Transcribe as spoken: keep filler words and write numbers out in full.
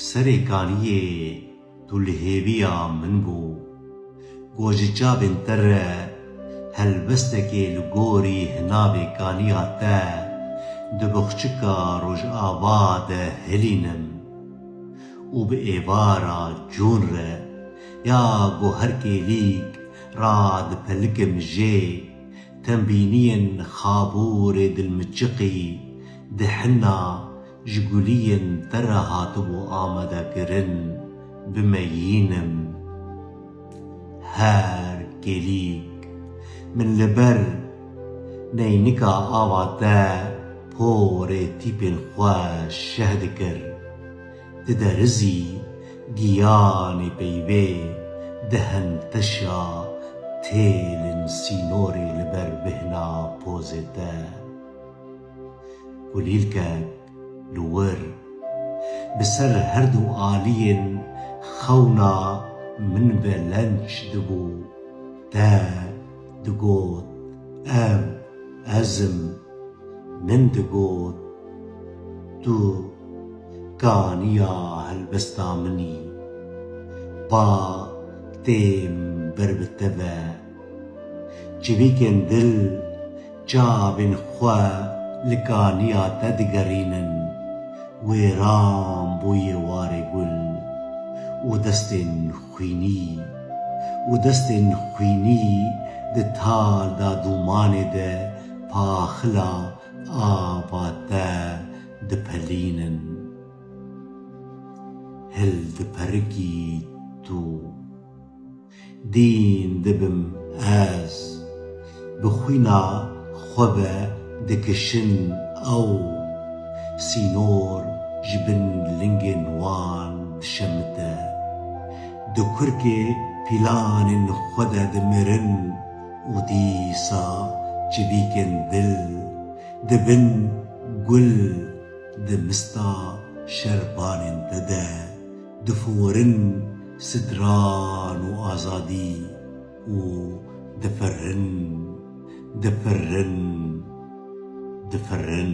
Serê kaniyê tu li hêviya min bû. Ku ji çavên te re helbestekê li gorî hinavê kaniya te di boxçika Rojava de hilînim û bi êvara cûn re ya ku her kêlîk radipelikim jê, tembîniyên xabûrê dilmiçiqî di hina ji guliyên te re hatibû amadekirin, bimeyînim. Her kêlîk min li ber neynika ava te porê tîpên xwe şeh dikir. Diderizî giyanê peyvê di henteşa têlên sînorê li ber bihna pozê te. Kulîlkek li wir bi ser her du aliyên xewna min ve lenç dibû. Te digot, ev ez im. Min digot, tu kaniya helbesta min î. Ba têm ber bi te ve. Çivîkên dil çavên xwe li kaniya te digerînin. Wêran bûye warê gul û destên xwînî û destên xwînî di tal da dûmanê de paxila ava te dipelînin. Hildiperikî tu. Dîn dibim ez. Bi xwîna xwe ve dikişin ew. Sînor ji bin lingên wan dişemite. Di kurkê pîlanên xwe de dimirin û dîsa çivîkên dil dibin gul di mista şerbanên te de. Diforin stran û azadî û difirin, difirin, difirin.